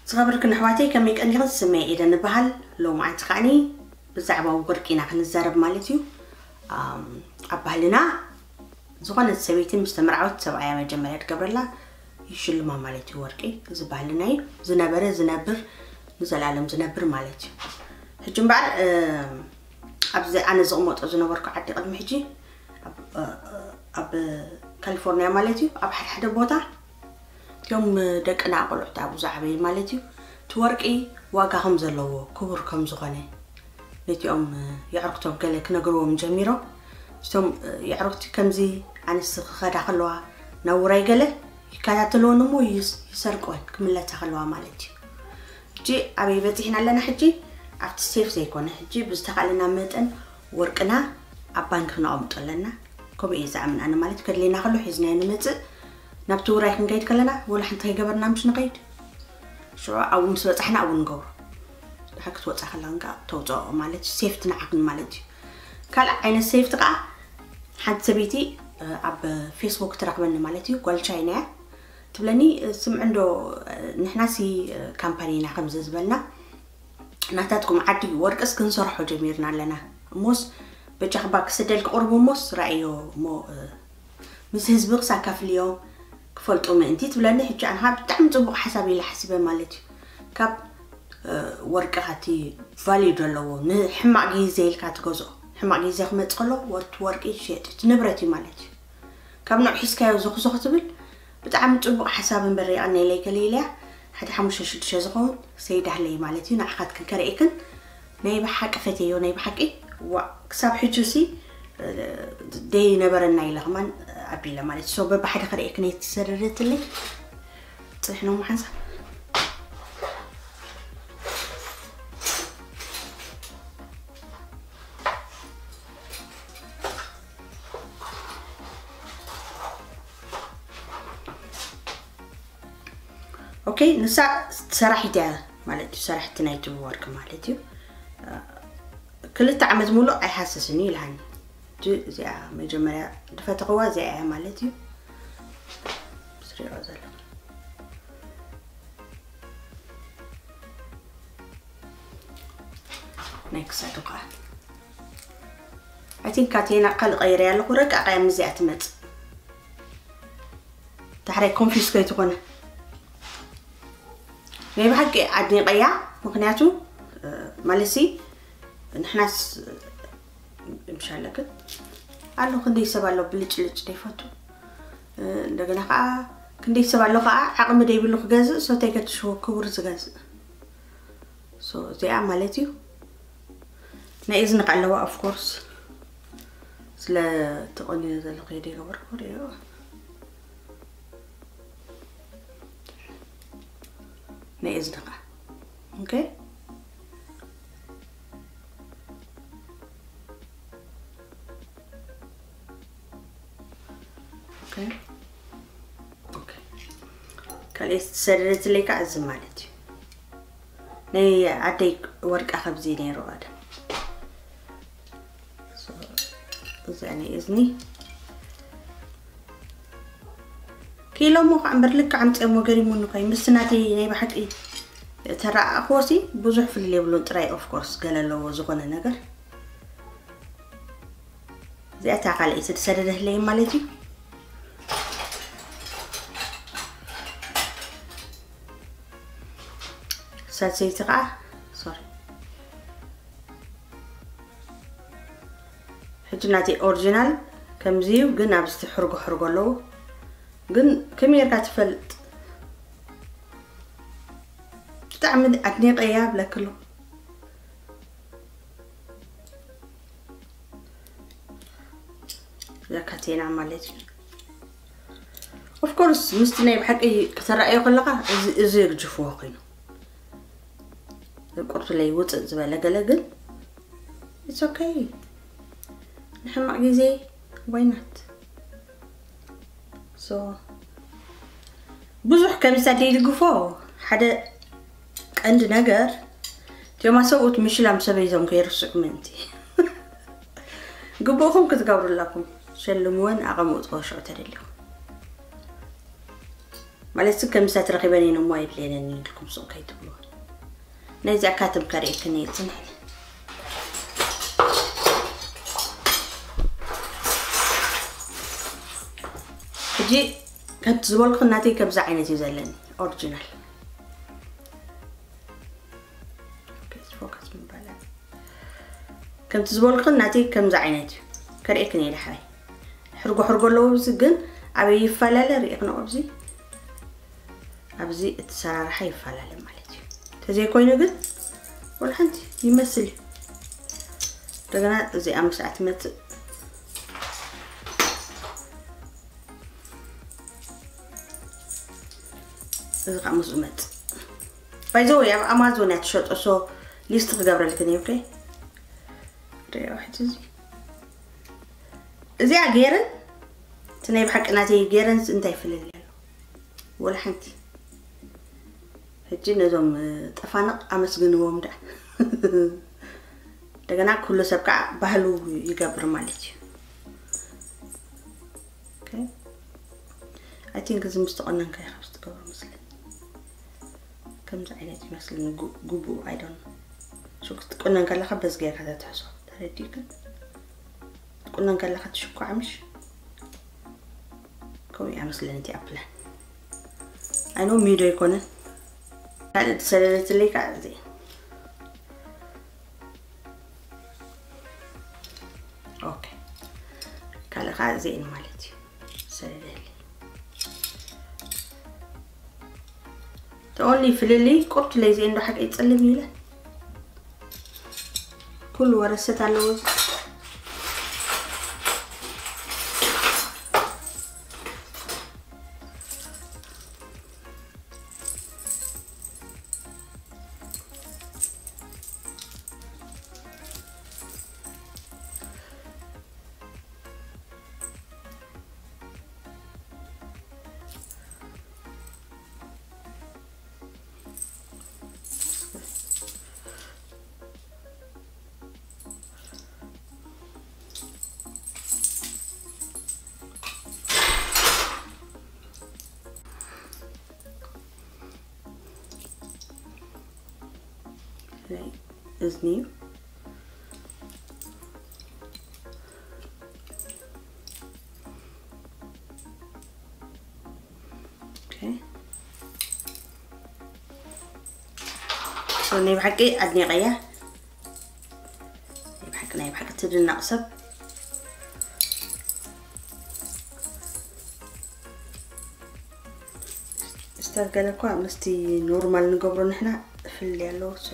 ዝኸበርክን ኣሕዋተይ፣ ከመይ ቀኒኽን? ስመይ ኤደን እበሃል። ሎማዓንቲ ከዓኒ ብዛዕባ ወርቂ ኢና ክንዛረብ ማለት እዩ። ኣም፣ ኣብ ባህልና ዝኾነት ሰበይቲ ምስ ተመርዓወት ሰብኣያ መጀመርያ ትገብረላ፣ ይሽልማ ማለት እዩ። ወርቂ እዚ ባህልና እዩ። ዝነበረ፣ ዝነብር፣ ንዘለኣለም ዝነብር ማለት እዩ። ሕጂ እምበኣር፣ እ፣ ኣብዚ ኣነ ዝቕመጦ ዝነበርኩ ዓዲ ቅድሚ ሕጂ ኣብ፣ እ፣ ኣብ ካሊፎርኒያ ማለት እዩ፣ ኣብ ሓደ ሓደ ቦታ እቲኦም ደቅና ቆልዑት ኣብኡ ዝዓበዩ ማለት እዩ፣ እቲ ወርቂ ዋጋ ከም ዘለዎ፣ ክቡር ከም ዝኾነ ነቲኦም፣ እ፣ የዕርክቶም ገለ ክነግርዎም ጀሚሮም። እቶም፣ እ፣ የዕርክቲ ከምዚ ኣንስቲ ክኸዳ ከለዋ ናብ ውራይ ገለ ይከታተልወን እሞ ይስ-፣ ይሰርቅወን ክምለሳ ከለዋ ማለት እዩ። ሕጂ ኣበይ በፂሕና ኣለና? ሕጂ ኣብቲ ሴፍ ዘይኮነ፣ ሕጂ ብዝተኻእለና መጠን ወርቅና ኣብ ባንክ ክነቐምጦ ኣለና። ከምኡ እየ ዝኣምን ኣነ ማለት፣ ከድልየና ከሎ ሒዝናዮ ንመፅእ። ናብቲ ውራይ ክንከይድ ከለና ወላ ሓንቲ ከይገበርና ምሽ ንኸይድ። ሽዑ ኣብኡ ምስ በፃሕና ኣብኡ ንገብሮ። ድሓር ክትወፃ ከላ ግን ከዓ ተውፅኦ ማለት እዩ፣ ሴፍቲ ንዓኽን ማለት እዩ። ካልእ ዓይነት ሴፍቲ ከዓ ሓንቲ ሰበይቲ፣ እ፣ ኣብ ፌስቡክ ትረኽበኒ ማለት እዩ፣ ጓል ቻይና እያ። ትብለኒ፣ "ስምዒ እንዶ፣ ንሕናሲ ካምፓኒ ኢና ከምዚ ዝበልና፣ ናታትኩም ዓዲ ወርቅስ ክንሰርሖ ጀሚርና ኣለና። እሞስ በጃ ክባ ክስደል ክቕርቡ እሞስ ራእዮ እሞ፣ እ፣ ምስ ህዝቢ ክሳካፍልዮ ክፈልጡ ምእንቲ" ትብለኒ። ሕጂ ኣነ ከዓ ብጣዕሚ ጽቡቕ ሓሳብ ኢለ ሓሲበ ማለት እዩ። ካብ፣ እ፣ ወርቅኻ እቲ ቫልዩ ዘለዎ ንሕማቕ ግዜ ኢልካ ትገዝኦ፣ ሕማቕ ግዜ ክመጽእ ከሎ ወርቂ፣ ወርቂ ይሸጥ፣ እቲ ንብረት እዩ ማለት እዩ። ካብ ንዑ ሒዝካዮ ዞኽዞኽ ትብል። ብጣዕሚ ጽቡቕ ሓሳብ እምበር፣ የቐንየለይ ገለ ኢለያ። ሓደ ሓሙሽተ ሽዱሽተ ዝኸውን ሰይዳህለይ ማለት እዩ። ንዓኻትክን ከርእየክን ናይ ብሓቂ ፈትየዮ፣ ናይ ብሓቂ። ዋ፣ ክሳብ ሕጂ ሲ፣ እ፣ ደይነበረና ኢለ ከማን ኣቢለ ማለት እዩ። ሶ በብሓደ ከርእየክን እየ ትሰደደትለይ። ጽሕኖ መሓንሳ። ኦኬ፣ ንሳ ሰራሒት እያ ማለት እዩ፣ ሰራሕቲ ናይቲ ወርቂ ማለት እዩ። ክልተ ዓመት ሙሉእ ኣይሃስስን እዩ ኢልሃኒ። እዚኣ መጀመርያ ዝፈተኽዋ እዚኣ እያ ማለት እዩ። ስሪኦ ዘሎ ናይ ክሳዱ ከዓ። I think ካቴና ካልእ ቀይረ ኣለኹ፣ ረቃቕ እያ፣ ምስዚኣ ትመጽእ። ዳሕራይ ኮንፊውዝ ከይትኾነ። ናይ ብሓቂ ኣድኒቐያ፣ ምኽንያቱ፣ እ፣ ማለትሲ፣ ንሕናስ፣ እ፣ ምሻለ ግን ኣሎ፣ ክንደይ ሰብ ኣሎ ብልጭልጭ ዘይፈቱ። እ፣ እንደገና ከዓ፣ ክንደይ ሰብ ኣሎ ከዓ ዓቕሚ ዘይብሉ ክገዝእ፣ ሶታይ ከትሽዎ ክቡር ዝገዝእ። ሶ፣ እዚኣ ማለት እዩ። ናይ እዝኒ ከ ኣለዋ፣ of course። ስለ ተቆኒነ ዘለኹ እየ ዘይገበርኩ፣ ሪኦ። ናይ እዝኒ ከ። ኦኬ። ኦኬ። ኦኬ። ካልእ ዝተሰደደትለይ ከዓ እዚ ማለት እዩ። ናይ ኣደይ ወርቃ ከብዚ ነይሩ ቀደም። ሶ፣ እዚ ናይ እዝኒ ኪሎ እሞ ከዓ እምበር ልክዕ ኣምፅኦሞ ገሪሙኒ እኮ እዩ። ምስቲ ናተይ ናይ ብሓቂ ተረኣእክዎሲ ብዙሕ ፍልል የብሉን ጥራይ፣ of course፣ ገለ ኣለዎ ዝኾነ ነገር። እዚኣ እታ ካልኣይቲ ዝሰደደትለይ ማለት እዩ። ሳልሰይቲ ከዓ፣ ሶሪ። ሕጂ ናተይ ኦሪጂናል ከምዚ እዩ፣ ግን ኣብዚ ሕርጎ ሕርጎ ኣለዎ። ግን ከመይ ጌርካ ትፈልጥ? ብጣዕሚ ኣድኒቐያ ብለኪ ኣለኹ። እዛ ካቴና ማለት እዩ። Of course፣ ምስቲ ናይ ብሓቂ ክተረኣዮ ከለኻ እዚ፣ እዚ የግጅፍዎ ኮይኑ። ቁርቱለይ ውፅእ ዝበለ ገለ ግን፣ it's okay። ንሕማቕ ግዜ፣ why not? So፣ ብዙሕ ከምዛ ዘይድግፎ ሓደ ቀንዲ ነገር፣ እቲኦም ኣሰብኡት ምሽላም ሰበይቶም ከይርስዑ ምእንቲ። ግቡእኹም ክትገብሩ ኣለኩም። ሸልምወን፣ ኣቐምጥዎ ሽዑ ተደሊኹም። ማለት ስ ከምሳ ትረኺበን እየ እሞ ኣይድልየንን ኢልኩም ሱቕ ከይትብሉ። ናይዚኣ ካትም ከርእየክን እየ ጽንሕ። ሕጂ ከምቲ ዝበልኩ ናተይ ከምዚ ዓይነት እዩ ዘለኒ ኦሪጂናል። ኦኬ፣ ፎከስ ምባል። ከምቲ ዝበልኩ ናተይ ከምዚ ዓይነት እዩ። ከርእየክን እየ ዳሕራይ። ሕርጎ ሕርጎ ኣለዎ፣ ኣብዚ ግን ኣበይ ይፈላለ ርእየክን ኣብዚ። ኣብዚ እቲ ሰራርሓ ይፈላለ ማለት እዩ። ተዘይኮይኑ ግን ወላ ሓንቲ ይመስል እዩ። እንደገና እዚኣ ምስኣ ትመጽእ እዚ ከዓ ምስኡ መጽእ። ባይዘወይ ኣብ ኣማዞን እያ ትሸጦ፣ ሶ ሊስት ክገብረልክን እዩ። ኦኬ፣ ሪኦ ሕጂ እዚ እዚኣ ገይረን እቲ ናይ ብሓቂ ናተይ ገይረን እንታይ ይፍለል ኣሎ? ወላ ሓንቲ። ሕጂ ነዞም ጠፋንቕ ኣመስግንዎም ደኣ። እንደገና ኩሉ ሰብ ከዓ ባህሉ ይገብር ማለት እዩ። ኦኬ። ኣይ ቲንክ እዚ ምስ ተቆነንካ ኢኻ ምስ ትገብሮ መስለኒ። ከምዚ ዓይነት ይመስለኒ ጉ- ጉቡእ፣ ኣይ ዶንት ኖ። ሹክ ክትቁነን ከለኻ በዚ ጌርካ ተትሕዞ። ተረዲእክን? ክትቁነን ከለኻ ትሽኳዕ ምሽ? ከምኡ እያ መስለኒ እቲኣ ፕላን። ኣይ ኖ ሚዶ ኣይኮነን። ካልእ ዝሰለለትለይ ከዓ እዚ። ኦኬ። ካልእ ከዓ እዚኤን ማለት እዩ። ሰለለሊ። ተኦንሊ ፍልልይ ቁርቱ ለይ እዚኤን ዶ ሓቀይ ጽልም ይለ። ኩሉ ወረሰት ኣለዎ። እዝኒ። ኦኬ። ሶ ናይ ብሓቂ ኣድኒቐያ። ናይ ብሓቂ፣ ናይ ብሓቂ ትድነቕ ሰብ። ስታይል ገለ እኳ ምስቲ ኖርማል ንገብሮ ንሕና ፍልልይ ኣለዎ። ሶ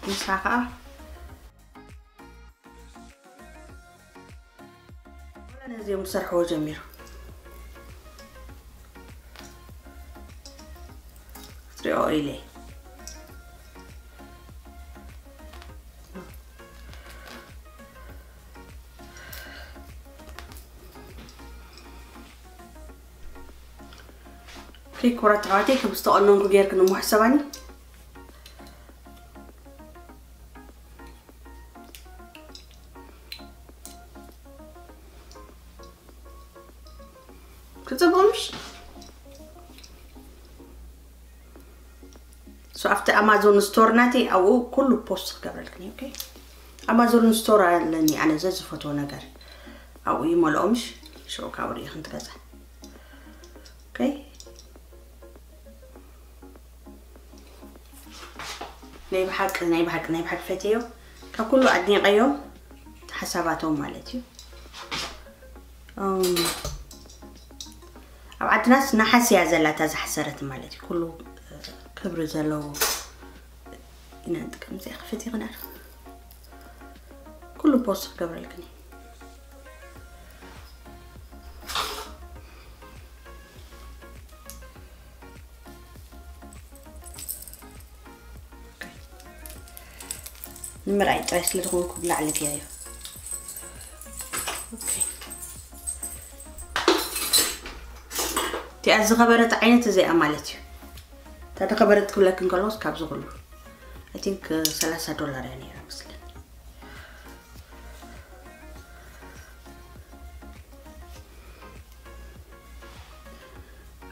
ንሳ ከዓ ነዚኦም ዝሰርሕዎ ጀሚሩ ክትሪኦ ኢለ። ኦኬ፣ ክቡራት ኣሕዋተይ፣ ከም ዝተቐነንኩ ጌርክን እሞ ሕሰባኒ። ክጽብቕ ምሽ? ሶ ኣብቲ ኣማዞን ስቶር ናተይ ኣብኡ ኩሉ ፖስት ክገብረልክን እዩ። ኦኬ፣ ኣማዞን ስቶር ኣለኒ ኣነ ዘዝፈትዎ ነገር ኣብኡ ይመልኦ ምሽ? ሽዑ ካብኡ ርኢኽን ትገዛ። ኦኬ፣ ናይ ብሓቂ ናይ ብሓቂ ናይ ብሓቂ ፈትዮ፣ ካብ ኩሉ ኣድኒቐዮም፣ ሓሳባቶም ማለት እዩ። እም፣ ኣብ ዓድናስ ነሓስ እያ ዘላታ ዝሓሰረት ማለት እዩ። ኩሉ ክብሪ ዘለዎ ኢና ንጥቀም። እዚኣ ክፈት ይኽናል ኩሉ ፖስት ክገብረልክን እዩ። ንምርኣይ ጥራይ ስለ ዝኾንኩ ብላዕሊ ገይረዮ። ኦኬ። እቲኣ ዝኸበረት ዓይነት እዚኣ ማለት እዩ። እታ ዝኸበረት ክብለክን ከለስ ካብዚ ኩሉ፣ I think፣ ሰላሳ ዶላር እያ ነይራ መስለኒ።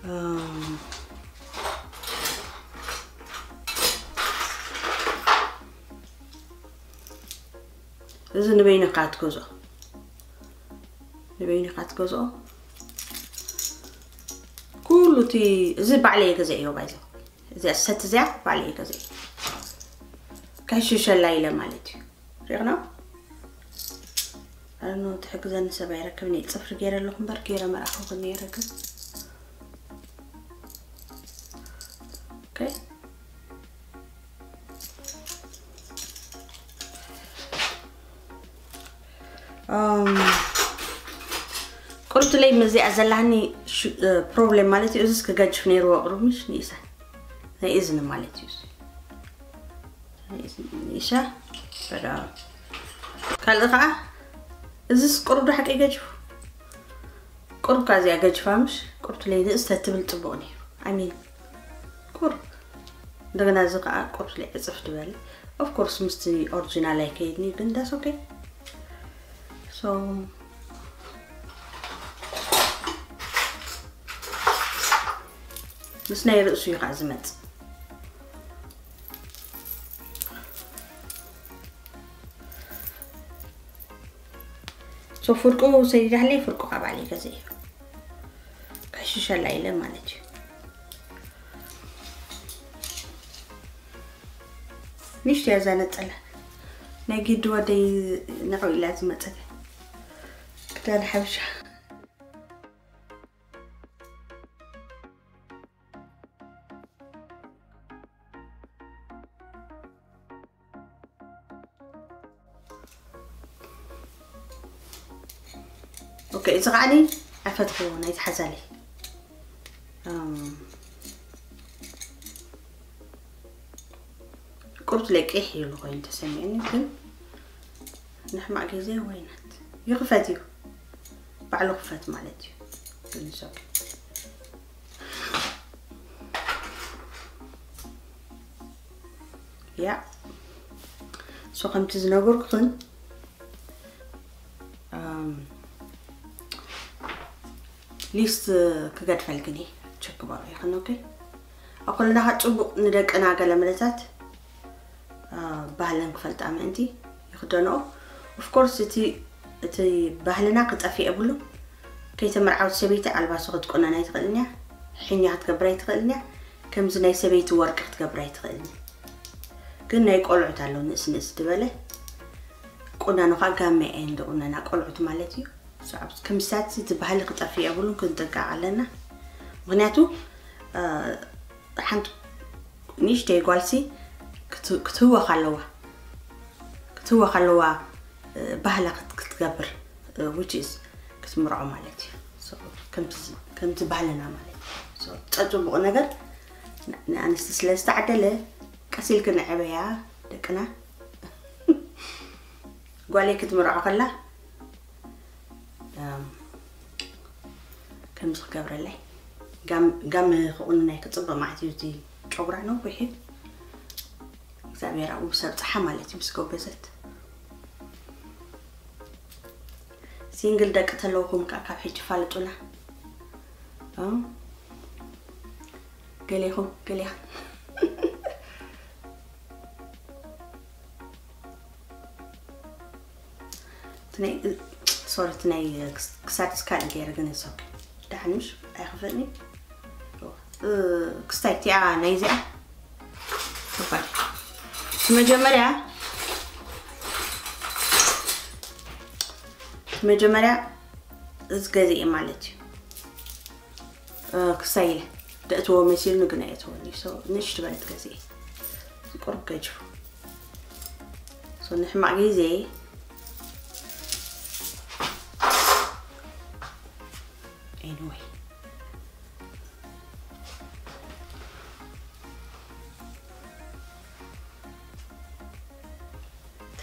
እም፣ እዚ ንበይንኻ ትገዝኦ፣ ንበይንኻ ትገዝኦ። ኩሉ እቲ፣ እዚ ባዕለይ እየ ገዛእዮ፣ ባይዘ። እዚኣ ሰት እዚኣ ባዕለይ እየ ገዛእዮ። ከሽሸላ ኢለ ማለት እዩ። ሪቕና? ኣነ ትሕግዘኒ ሰብ ኣይረክብን እየ። ጽፍሪ ገይረ ኣለኹ እምበር፣ ገይረ መርኣኹ ነይረ ግን። ኦኬ። እም፣ ቁርትለይ መዚኣ ዘላኒ ሽ-፣ እ፣ ፕሮብሌም ማለት እዩ። እዚስ ክገጅፍ ነይርዎ ቅሩብ ምሽ ንኢሳ። ናይ እዝኒ ማለት እዩ። ናይ እዝኒ ንኢሳ። በዳ። ካልእ ኸዓ እዚስ ቅሩብ ዶ ሓቂ ገጅፉ? ቁሩብ ካብ እዚኣ ገጅፋ ምሽ? ቁርትለይ ንእስተ ትብል ጽቡቕ ነይሩ። I mean፣ ቁሩብ። እንደገና እዚ ኸዓ ቁርትለይ ዕጽፍ ዝበለ። Of course፣ ምስቲ ኦሪጂናል ኣይከይድን እዩ፣ ግን that's okay። So፣ ምስ ናይ ርእሱ እዩ ኸዓ ዝመጽእ። So፣ ፍርቁ ሰዲዳለይ፣ ፍርቁ ካብ ባዕለይ ገዚኤ። ከሽሸላ ኢለ ማለት እዩ። ንእሽቶ እያ እዛ ነጸላ። ናይ ጊዲ ወደይ ንዕኡ ኢላ ዝመጸት። ክዳን ሓበሻ። ኦኬ፣ እዚ ከዓኒ ኣይፈትሕዎ፣ ናይ ዝሓዛለይ። እም፣ ቁርት ለቂሕ ይብሉ ኮይኑ ተሰሚዑኒ፣ ግን ንሕማቕ ግዜ ወይናት ይኽፈት እዩ፣ ባዕሉ ክፈት ማለት እዩ። ግን it's okay። ያ፣ ሶ ከምቲ ዝነገርኩኽን፣ እም፣ ሊስት ክገድፈልክን እየ፣ ቸክ በሉ ይኽን። ኦኬ፣ ኣብ ኩልና ጽቡቕ ንደቅና ገለ መለታት፣ እ፣ ባህለን ክፈልጣ ምእንቲ ይኽደንኦ። ኦፍ ኮርስ፣ እቲ፣ እቲ ባህልና ክጠፍእ የብሉን። ከይተመርዓወት ሰበይቲ ኣልባሶ ክትቁነን ኣይትኽእልን እያ፣ ሕኛ ክትገብር ኣይትኽእልን እያ፣ ከምዚ ናይ ሰበይቲ ወርቂ ክትገብር ኣይትኽእልን እያ። ግን ናይ ቆልዑት ኣለዉ፣ ንእስ ንእስ ዝበለ ቁናኖ ኸዓ ጋመ እየን ዝቑነና ቆልዑት ማለት እዩ። So፣ ኣብ ከምሳት እቲ ባህሊ ክጠፍእ የብሉን፣ ክንጥንቀቕ ኣለና። ምኽንያቱ፣ እ፣ ሓንቲ ንእሽተይ ጓልሲ ክት-፣ ክትህወኽ ኣለዋ። ክትህወኽ ኣለዋ፣ እ፣ ባህላ ክት-፣ ክትገብር፣ እ፣ which is ክትምርዖ ማለት እዩ። So፣ ከምቲ፣ ከምቲ ባህልና ማለት እዩ። So፣ ጸጽቡቕ ነገር ን-፣ ንኣንስቲ ስለ ዝተዓደለ ቀስ ኢልክን ዕበያ ደቅና። ጓለይ ክትምርዖ ከላ፣ እም፣ ከምዚ ክገብረለይ፣ ጋም-፣ ጋም ክቑንናይ ክጽበ ማለት እዩ። እቲ ጨጉራ ነዊሕ እዩ። እግዚኣብሔር ኣብኡ ምስ ኣብጽሓ ማለት እዩ፣ ምስ ጎበዘት። ሲንግል ደቂ ተለውኹም ከኣ ካብ ሕጂ ፋልጡና። እም፣ ገሌኹም፣ ገሌኹም። እቲ ናይ፣ ሶሪ፣ እቲ ናይ ክስ-፣ ክሳድ ስካል ገይረ ግን it's okay። ደሓን ምሽ? ኣይኸፍእኒ? እ፣ ክስታይ እቲኣ ናይ እዚኣ። እኳ። እቲ መጀመርያ፣ እቲ መጀመርያ እዚ ገዚኤ ማለት እዩ። እ፣ ክሳይ ኢለ ደእትዎ መሲሉኒ ግን ኣየእትዎን እዩ። So፣ ንእሽቱ በለት ገዚኤ። እዚ ቁሩብ ገጅፉ። So፣ ንሕማቕ ግዜ። Anyway።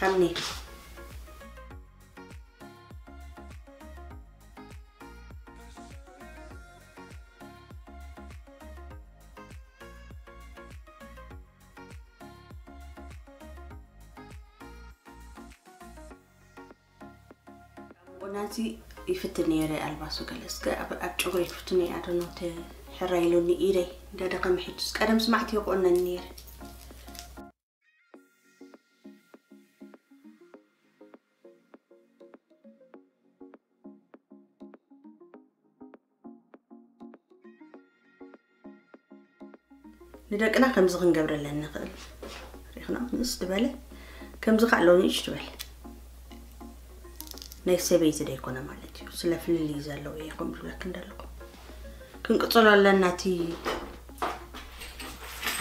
ኣምኒ። ቁናቲ ይፍትን ነይረ ኣልባሶ ገለ እስከ ኣብ ኣብ ጨጉሪ ይፍትን ነይ ኣደኖ ተ ሕራ ኢሉኒ ኢደይ እንዳደኸመ ሕጅስ ቀደም ስማዕቲ ይቆነን ነይረ። ንደቅና ከምዚ ክንገብረለን ንኽእል ሪኽና ምስ ዝበለ ከምዚ ከዓ ኣለዉ ንእሽ ትበል ናይ ሰበይቲ ደይኮነ ማለት እዩ። ስለ ፍልልይ ዘለዉ እየ ከም ዝብለክ እንዳለኹ ክንቅፅሎ ኣለና እቲ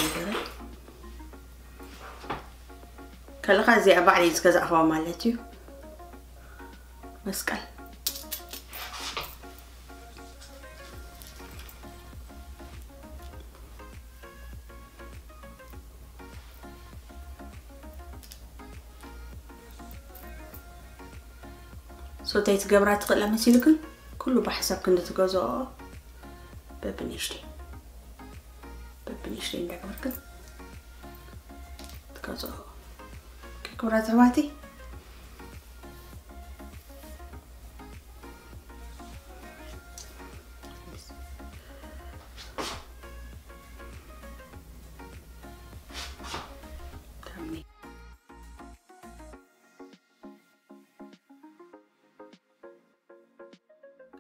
ነገረ። ከልኻ እዚኣ ባዕለይ ዝገዛእኸዋ ማለት እዩ። መስቀል ሶታይ ትገብራ ትኽእላ መሲሉ ግን ኩሉ ብሓሳብ ክንዲ ትገዝኦ በብንእሽተይ በብንእሽተይ እንዳገበርክን ትገዝኦ። ክብራት ኣሕዋተይ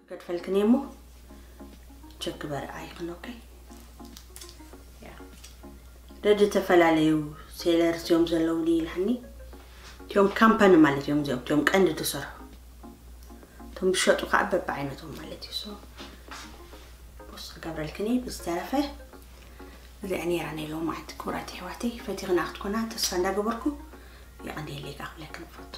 ክገድፈልክን እየ እሞ ቸክ በርኣ ይኽን። ኦኬ ደድ ዝተፈላለዩ ሴለርስ እዮም ዘለውኒ ኢልሃኒ። እቲኦም ካምፓኒ ማለት እዮም እዚኦም እቲኦም ቀንዲ ዝሰርሑ እቶም ዝሸጡ ከዓ በብዓይነቶም ማለት እዩ። ሶ ፖስት ክገብረልክን እየ። ብዝተረፈ እዚኣ ነይራ ናይ ሎማዓንቲ ክቡራት ኣሕዋተይ ፈቲኽና ክትኮና ተስፋ እንዳገበርኩ የቐንየለይ ከዓ ክብለክን እፈቱ።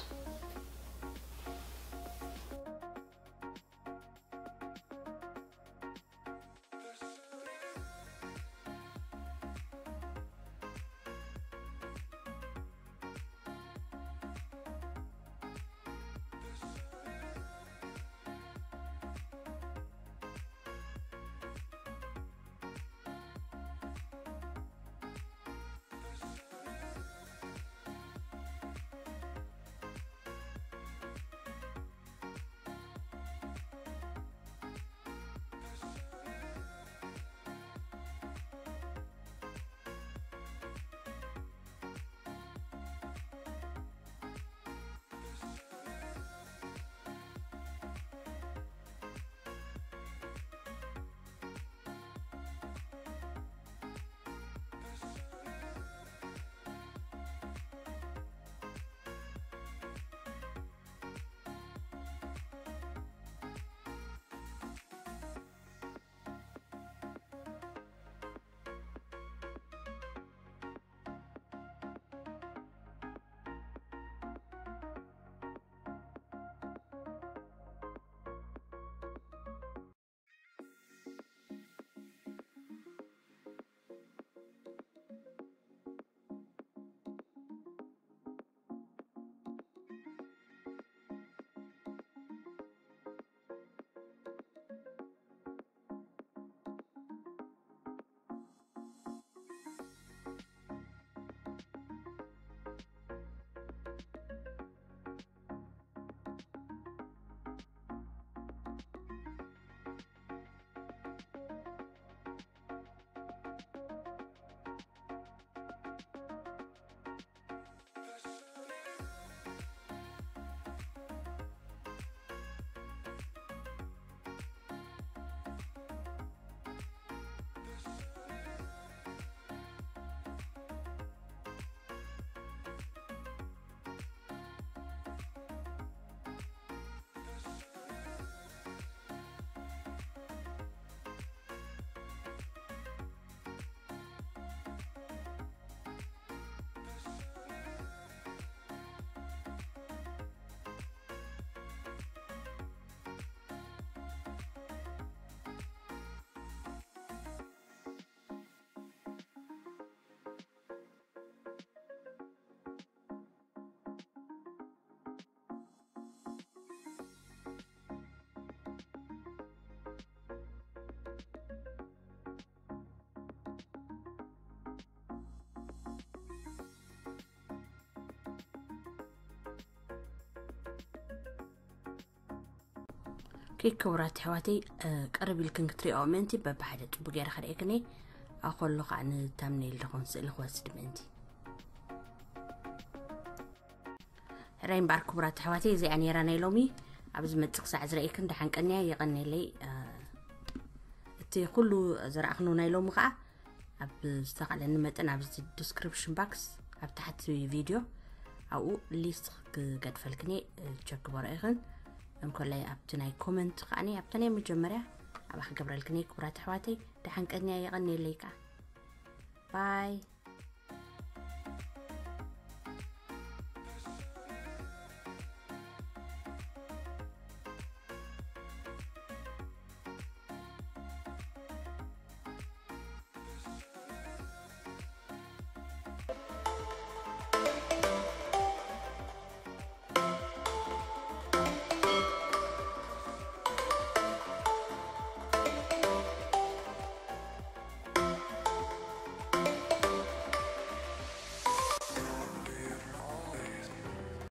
ክቡራት ኣሕዋተይ፣ ቅርብ ኢልክን ክትሪኦ ምእንቲ በብሓደ ጽቡቅ ገይረ ከርእየክን እየ። ኣኸሎ ከዓ ንታምኔል ደኾን ስእሊ ክወስድ ምእንቲ። ሕራይ እምበኣር ክቡራት ኣሕዋተይ፣ እዚኣ ነይራ ናይ ሎሚ። ኣብ ዝመጽእ ክሳዕ ዝርእየክን ደሓን ቀንያ፣ የቐንየለይ። እቲ ኩሉ ዝረኣኽኖ ናይ ሎሚ ከዓ ኣብ ዝተኻለኒ መጠን ኣብዚ ዲስክሪፕሽን ባክስ ኣብ ታሕቲ ቪድዮ ኣብኡ ሊስት ክገድፈልክን እየ፣ ቸክ ክበሮ ኢኽን። እንኮላይ ኣብቲ ናይ ኮመንት ከዓኒ ኣብቲ ናይ መጀመርያ ኣብኣ ክገብረልክን እየ። ክቡራት ኣሕዋተይ፣ ደሓን ቀንያ፣ የቐንየለይ ከዓ። ባይ።